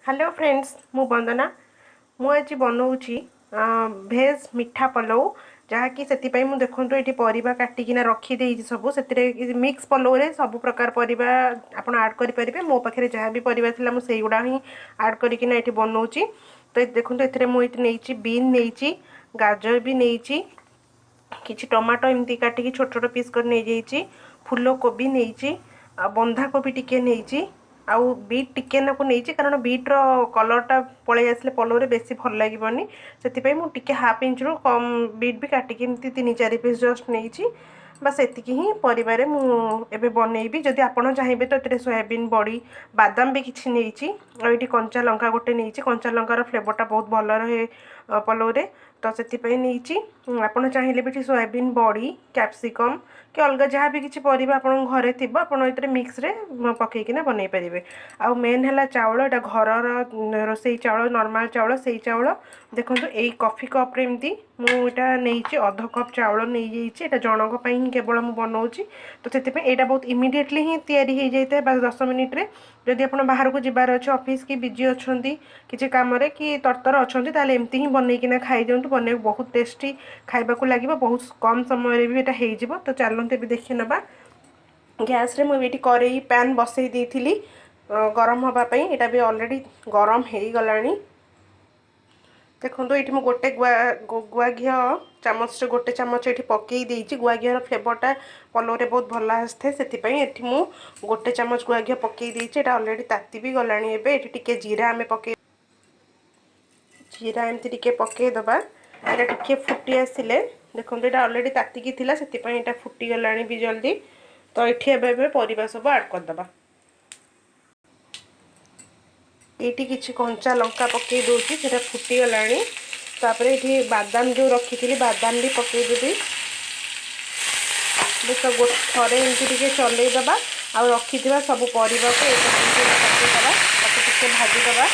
Hello friends, ମୁଁ ବନ୍ଦନା। ମୁଁ ଆଜି ବନଉଛି ଭେଜ୍ ମିଠା ପଲଉ, ଯାହାକି ସେଥିପାଇଁ ମୁଁ ଦେଖନ୍ତୁ ଏଠି ପରିବା କାଟିକିନା ରଖିଦେଇଛି ସବୁ। ସେଥିରେ ମିକ୍ସ ପଲଉରେ ସବୁ ପ୍ରକାର ପରିବା ଆପଣ ଆଡ଼୍ କରିପାରିବେ। ମୋ ପାଖରେ ଯାହା ବି ପରିବା ଥିଲା, ମୁଁ ସେଇଗୁଡ଼ା ହିଁ ଆଡ଼୍ କରିକିନା ଏଠି ବନଉଛି। ତ ଦେଖନ୍ତୁ, ଏଥିରେ ମୁଁ ଏଠି ନେଇଛି ବିନ୍, ନେଇଛି ଗାଜର ବି ନେଇଛି, କିଛି ଟମାଟୋ ଏମିତି କାଟିକି ଛୋଟ ଛୋଟ ପିସ୍ କରି ନେଇଯାଇଛି, ଫୁଲକୋବି ନେଇଛି ଆଉ ବନ୍ଧାକୋବି ଟିକେ ନେଇଛି ଆଉ ବିଟ୍ ଟିକେ ନାକୁ ନେଇଛି, କାରଣ ବିଟ୍ର କଲର୍ଟା ପଳେଇ ଆସିଲେ ପଲଉରେ ବେଶୀ ଭଲ ଲାଗିବନି। ସେଥିପାଇଁ ମୁଁ ଟିକେ ହାଫ୍ ଇଞ୍ଚରୁ କମ୍ ବିଟ୍ ବି କାଟିକି ଏମିତି ତିନି ଚାରି ପିସ୍ ଜଷ୍ଟ ନେଇଛି। ବାସ୍, ଏତିକି ହିଁ ପରିବାରେ ମୁଁ ଏବେ ବନେଇବି। ଯଦି ଆପଣ ଚାହିଁବେ ତ ଏଥିରେ ସୋୟାବିନ୍ ବଡ଼ି, ବାଦାମ ବି କିଛି ନେଇଛି ଆଉ ଏଇଠି କଞ୍ଚା ଲଙ୍କା ଗୋଟେ ନେଇଛି। କଞ୍ଚା ଲଙ୍କାର ଫ୍ଲେଭରଟା ବହୁତ ଭଲ ରହେ ପଲଉରେ, ତ ସେଥିପାଇଁ ନେଇଛି। ଆପଣ ଚାହିଁଲେ ବି ଏଠି ସୋୟାବିନ୍ ବଡ଼ି, କ୍ୟାପ୍ସିକମ୍ କି ଅଲଗା ଯାହା ବି କିଛି ପରିବା ଆପଣଙ୍କ ଘରେ ଥିବ, ଆପଣ ଏଥିରେ ମିକ୍ସରେ ପକେଇକିନା ବନେଇ ପାରିବେ। ଆଉ ମେନ୍ ହେଲା ଚାଉଳ। ଏଇଟା ଘରର ରୋଷେଇ ଚାଉଳ, ନର୍ମାଲ୍ ଚାଉଳ, ସେଇ ଚାଉଳ। ଦେଖନ୍ତୁ, ଏଇ କଫି କପ୍ରେ ଏମିତି ମୁଁ ଏଇଟା ନେଇଛି, ଅଧ କପ୍ ଚାଉଳ ନେଇଯାଇଛି। ଏଇଟା ଜଣଙ୍କ ପାଇଁ ହିଁ କେବଳ ମୁଁ ବନଉଛି, ତ ସେଥିପାଇଁ ଏଇଟା ବହୁତ ଇମିଡ଼ିଏଟଲି ହିଁ ତିଆରି ହେଇଯାଇଥାଏ, ବାସ୍ 10 ମିନିଟ୍ରେ। ଯଦି ଆପଣ ବାହାରକୁ ଯିବାର ଅଛି, ଅଫିସ୍ କି ବିଜି ଅଛନ୍ତି କିଛି କାମରେ କି ତରତର ଅଛନ୍ତି, ତାହେଲେ ଏମିତି ହିଁ ବନେଇକିନା ଖାଇଦିଅନ୍ତୁ। ବନେଇବାକୁ ବହୁତ ଟେଷ୍ଟି ଖାଇବାକୁ ଲାଗିବ, ବହୁତ କମ୍ ସମୟରେ ବି ଏଇଟା ହେଇଯିବ। ତ ଚାଲନ୍ତୁ, ଏବେ ଦେଖି ନେବା। ଗ୍ୟାସ୍ରେ ମୁଁ ଏଇଠି କରେଇ ପ୍ୟାନ୍ ବସେଇ ଦେଇଥିଲି ଗରମ ହେବା ପାଇଁ। ଏଇଟା ବି ଅଲରେଡ଼ି ଗରମ ହେଇଗଲାଣି। ଦେଖନ୍ତୁ, ଏଇଠି ମୁଁ ଗୋଟେ ଗୁଆ ଘିଅ ଚାମଚରେ ଗୋଟେ ଚାମଚ ଏଠି ପକେଇ ଦେଇଛି। ଗୁଆ ଘିଅର ଫ୍ଲେଭରଟା ପଲଉରେ ବହୁତ ଭଲ ଆସିଥାଏ, ସେଥିପାଇଁ ଏଠି ମୁଁ ଗୋଟେ ଚାମଚ ଗୁଆ ଘିଅ ପକେଇ ଦେଇଛି। ଏଇଟା ଅଲରେଡ଼ି ତାତି ବି ଗଲାଣି। ଏବେ ଏଠି ଟିକେ ଜିରା ଆମେ ପକେଇ, ଜିରା ଏମିତି ଟିକେ ପକେଇଦେବା। ଏଇଟା ଟିକେ ଫୁଟି ଆସିଲେ, ଦେଖନ୍ତୁ, ଏଇଟା ଅଲରେଡ଼ି ତାତିକି ଥିଲା, ସେଥିପାଇଁ ଏଇଟା ଫୁଟିଗଲାଣି ବି ଜଲ୍ଦି। ତ ଏଠି ଏବେ ଏବେ ପରିବା ସବୁ ଆଡ଼୍ କରିଦେବା। ଏଇଠି କିଛି କଞ୍ଚା ଲଙ୍କା ପକେଇ ଦେଉଛି। ସେଇଟା ଫୁଟିଗଲାଣି। ତାପରେ ଏଠି ବାଦାମ ଯେଉଁ ରଖିଥିଲି, ବାଦାମ ବି ପକେଇଦେବି। ଥରେ ଏମିତି ଟିକେ ଚଲେଇଦେବା ଆଉ ରଖିଥିବା ସବୁ ପରିବାକୁ ଏଇଟା ପକେଇଦେବା। ତାକୁ ଟିକେ ଭାଜିଦେବା।